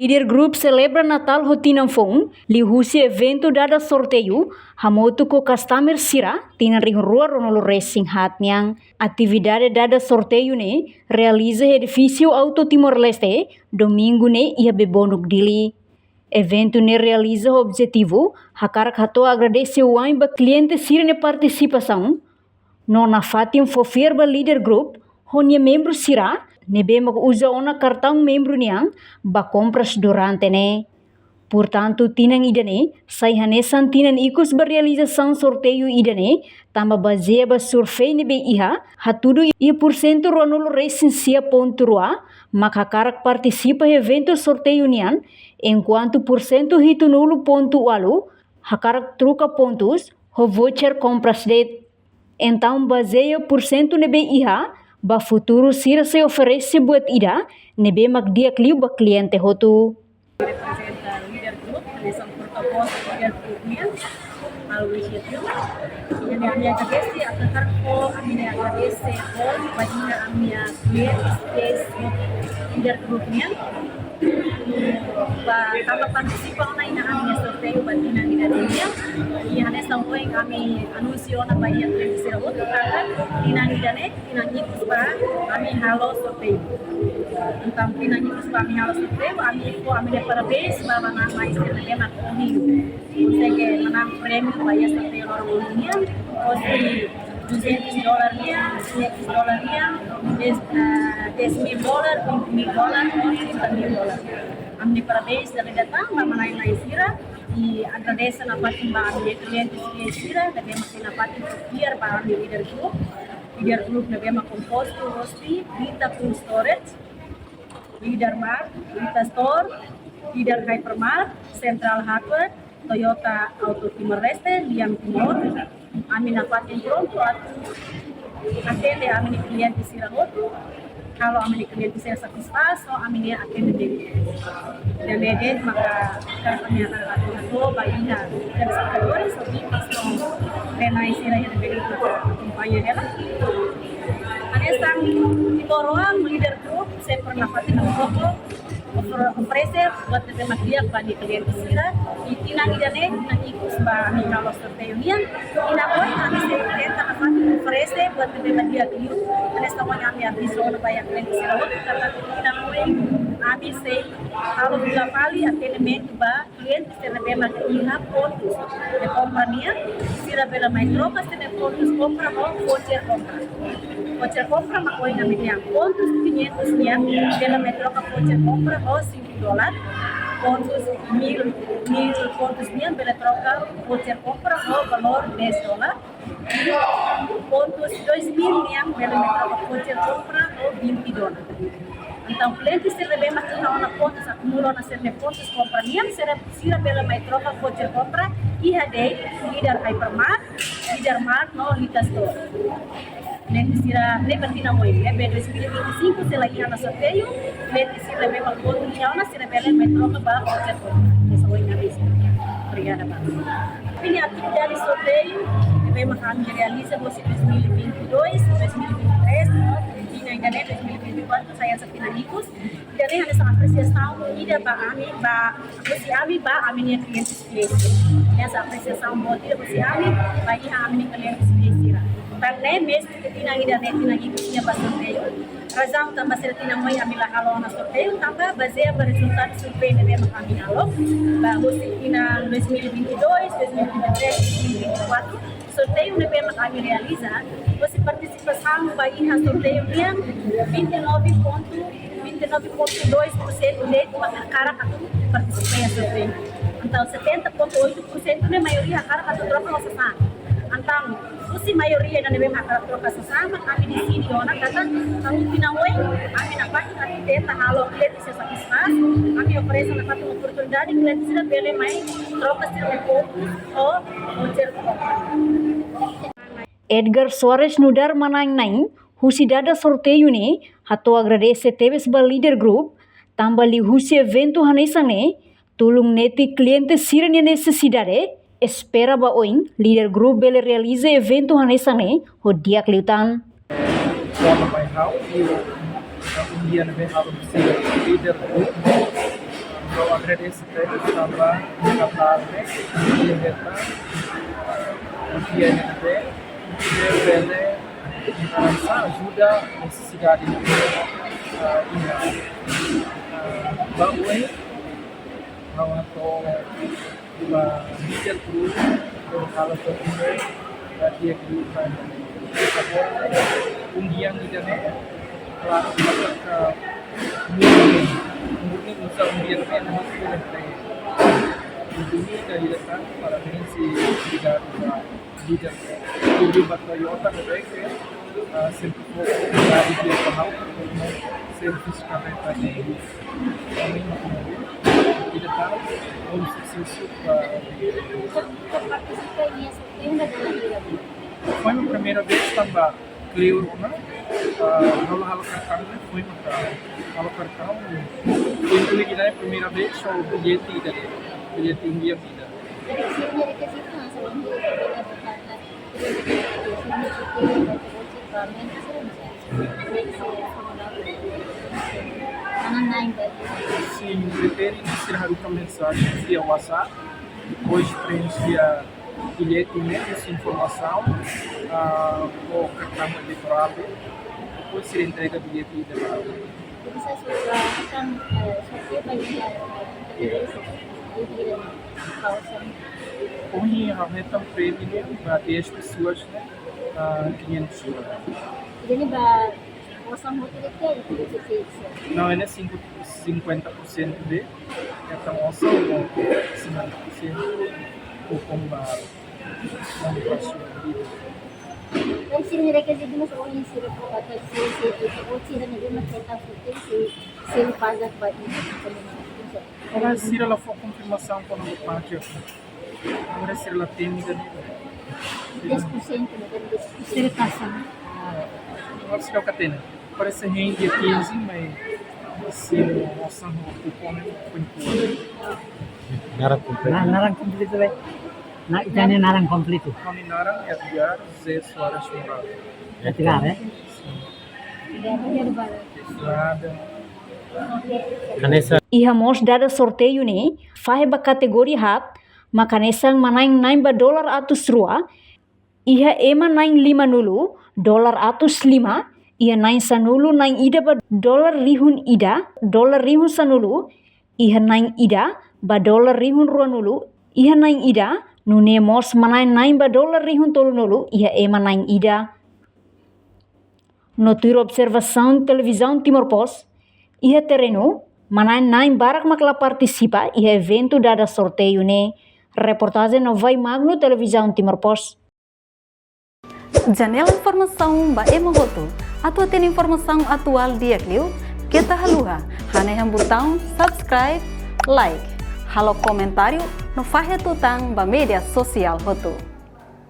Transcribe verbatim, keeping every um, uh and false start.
Leader Group selebra Natál ho tinan foun, liuhusi eventu dada sorteiu hamutuk ho customer sira, tinan rihun rua ruanulu resin haat nian. Atividade dada sorteiu ne'e realiza iha edifísiu Auto Timor-Leste, domingu ne'e iha Bebonuk, Dili. Eventu ne'e realiza ho objetivu hakarak hato'o agradese wa'in ba kliente sira-nia partisipasaun, no nafatin fó fiar ba Leader Group ho nia membru sira ne'ebé mak uza ona kartaun membru nian ba kompras durante ne'e. Portantu, tinan ida-ne'e sai hanesan tinan ikus ba realizasaun sorteiu ida-ne'e, tanba bazeia ba survey ne'ebé iha, hatudu iha pursentu ruanulu resin sia pontu rua mak hakarak partisipa iha eventu sorteiu nian, enkuantu pursentu hitunulu pontu ualu hakarak troka pontus ho voucher kompras de'it. Entaun, bazeia pursentu ne'ebé iha, ba futuru sira sei oferese buat ida ne'ebé mak di'ak liu ba kliente hotu. Reprezenta Leader Group, hanesan porta-voz Leader Group nian, Always With You. Jadi, ami agradese, atu hakarak fó ami-nia agradese boot ba iha ami-nia kliente, yes, Leader Group nian. Ba tanba partisipa ona iha ami-nia sorteiu ba tinan ida-ne'e nian. I hanesan ohin ami anunsia ona ba iha kliente sira hotu katak tinan ida-ne'e tinan ikus ba ami halo sorteiu. Entaun tinan ikus ba ami halo sorteiu, ami fó ami-nia parabéns ba manán-na'in sira ne'ebé mak ohin konsege manán prémiu ba iha sorteiu loron ohin nian, hosi duzentus dolar nian, quinhentos dolar nian, dez, ah, dez mil dolar, vinte mil dolar, trinta mil dolar. Ami-nia parabéns dala ida tan ba manán-na'in sira, i agradese nafatin ba ami-nia kliente fiéis sira ne'ebé mak nafatin fiar ba ami-nia Leader Group. Leader Group ne'ebé mak kompostu hosi Vita Cold Storage, Leader Mart, Vita Store, Leader Hypermart, Central Hardware, Toyota Auto Timor-Leste, Lian Timor. Ami nafatin prontu atu atende ami-nia kliente sira hotu, halo ami-nia kliente sira satisfás ho ami-nia atendimentu. Ida-ne'e de'it maka hakarak ami hato'o ba iha telespetadór, ouvinte no fenai sira ne'ebé mak akompaña hela. Hanesan timoroan, Leader Group sempre nafatin fó ofre-, oferese buat ne'ebé mak di'ak ba nia kliente sira. I tinan ida-ne'e tinan ikus ba ami halo sorteiu nian. I tinan oin ami sei tenta nafatin oferese buat ne'ebé mak di'ak liu. Hanesan ohin ami avizu ona ba iha kliente sira hotu katak tinan oin ami sei halo fila fali atendimentu ba kliente sira ne'ebé mak iha pontus de kompra nian, sira bele mai troka sira-nia pontus kompra ho voucher kompra. Voucher kompra mak ohin ami dehan, pontus quinhentos nian bele mai troka voucher kompra ho cinco dolar, pontus mil, mil pontus nian bele troka voucher kompra ho valór dez dolar, pontus dois mil nian bele mai troka voucher kompra ho vinte dolar. Entaun, kliente sira ne'ebé mak iha ona pontus, akumula ona sira-nia pontus kompra nian, sira, sira bele mai troka voucher kompra iha de'it Leader Hypermart, Leader Mart no Vita Store. Kliente sira ne'ebé tinan oin, ne'ebé dois mil e vinte e cinco sei la iha ona sorteiu, kliente sira ne'ebé mak hotu iha ona, sira bele mai troka ba voucher kompra. Hanesan ohin ami. Obrigada, ba. Ami-nia atividade sorteiu ne'ebé mak ami realiza hosi dois mil e vinte e dois, dois mil e vinte e três, no tinan ida-ne'e dois mil e vinte e quatro, sai hanesan tinan ikus. Ida-ne'e hanesan apresiasaun ida ba ami, ba, hosi ami ba ami-nia kliente fiéis. Hanesan apresiasaun boot ida hosi ami ba iha ami-nia kliente fiéis sira. Tanba ne'e, mezmu ke tinan ida-ne'e tinan ikus nian ba sorteiu, razaun tanba sá tinan oin ami la halo ona sorteiu, tanba bazeia ba rezultadu survey ne'ebé mak ami halo, ba hosi tinan dois mil e vinte e dois, dois mil e vinte e três, dois mil e vinte e quatro, sorteiu ne'ebé mak ami realiza, hosi partisipasaun ba iha sorteiu nian vinte e nove ponto, vinte e nove ponto dois por cento de'it mak hakarak atu partisipa iha sorteiu. Entaun, setenta ponto oito por cento ne'e maioria hakarak atu troka ho sasán. Entaun, husi maioria ida ne'ebé mak hakarak troka sasán, mak ami deside ona katak, entaun tinan oin, ami nafatin atu tenta halo kliente sira satisfás, ami oferese nafatin oportunidade kliente sira bele mai troka sira-nia pontus ho voucher kompra. Edgar Soares nu'udar manán-na'in husi dada sorteiu ne'e hato'o agradese tebes ba Leader Group, tanba liuhusi eventu hanesan ne'e, tulun netik kliente sira-nia nesesidade, espera ba oin, Leader Group bele realiza eventu hanesan ne'e ho di'ak liután. Boa noite, Raul. E o, o dia ne'ebé halo husi Leader Group. Ha'u agradese tebes tanba katak ne'e, nia hetan, nia hetan, nia bele, ah, sa ajuda nesesidade, ah, ida. Ah, ba oin, ha'u hato'o ba líder grupu, halo dokumentu, ba di'ak liu ba. Agora, undian ida-ne'e, klaru, maka murni, murni uza undian ne'e, murni ne'e. Entaun, ida-ne'e, parabéns i obrigadu ba líder. Tudo ba Toyota ne'ebé ke, ah, sempre foku ba di'ak liu ba ha'u, servisu karreta ne'e. Ami, ami, ida-ne'e, um susesu ba. Você, você participa em essa venda da Natura? Foin primeira vez tanba kleur ona, ah, halo, halo kartaun, foin maka halo kartaun. Foin kuli ida-ne'e primeira vez, so billete ida, billete undian ida. Sira-nia rekizitu, ah, selain itu, Sin, prefere sira haruka mensajen via WhatsApp, depois preenxe billete ne'e, informasaun, ah, ho kartaun eleitorál, depois sira entrega billete ida ba. Jadi, saya sudah akan, eh, sorteio ba ida, eh, ida, ida, ida, ida. Ohin ha'u hetan prémiu ne'e ba dez pessoas ne'e, ah, quinhentos dólares. Jadi, ba osan hotu de'it, ida, ida, ida. Não, é cinco, cinquenta por cento de, hetan osan, cinquenta por cento cupom ba, ba. Entaun, sira-nia rekizitu mós ohin sira, sira, sira, sira, sira, sira, sira, sira, sira, sira, sira, sira, sira, sira, sira, sira, sira, sira. Agora sira la fó konfirmasaun kona-ba pátria. Agora sira la temi ida-ne'e. Dez por cento, né? Dez por cento. Sira pasa. Ah, agora sira ka hatene. Parese hein dia quinze, mas se o osan ho cupom ne'e foin kuat. Naran kompletu. Na-, naran kompletu, le. Na, ita-nia naran kompletu. Ha'u-nia naran Edgar José Soares Moraes. Edgar, eh? Sin. Obrigada. Hanesan. Iha mós dada sorteiu ne'e, fahe ba kategoria haat, maka hanesan ema na'in na'in ba dolar atus rua, iha ema na'in limanulu, dolar atus lima, iha na'in sanulu na'in ida ba dolar rihun ida, dolar rihun sanulu, iha na'in ida ba dolar rihun ruanulu, iha na'in ida, nune'e mós ema na'in na'in ba dolar rihun tolunulu, iha ema na'in ida. No tuir observasaun Televizaun Timor Post, iha terrenu, ema na'in na'in barak mak la partisipa iha eventu dada sorteiu ne'e. Reportajen Novai Magno, Televizaun Timor Post. Janela informasaun ba ema hotu. Atu hatene informasaun atuál di'ak liu, keta haluha hanehan butaun subscribe, like, halo komentáriu, no fahe tutan ba média sosiál hotu.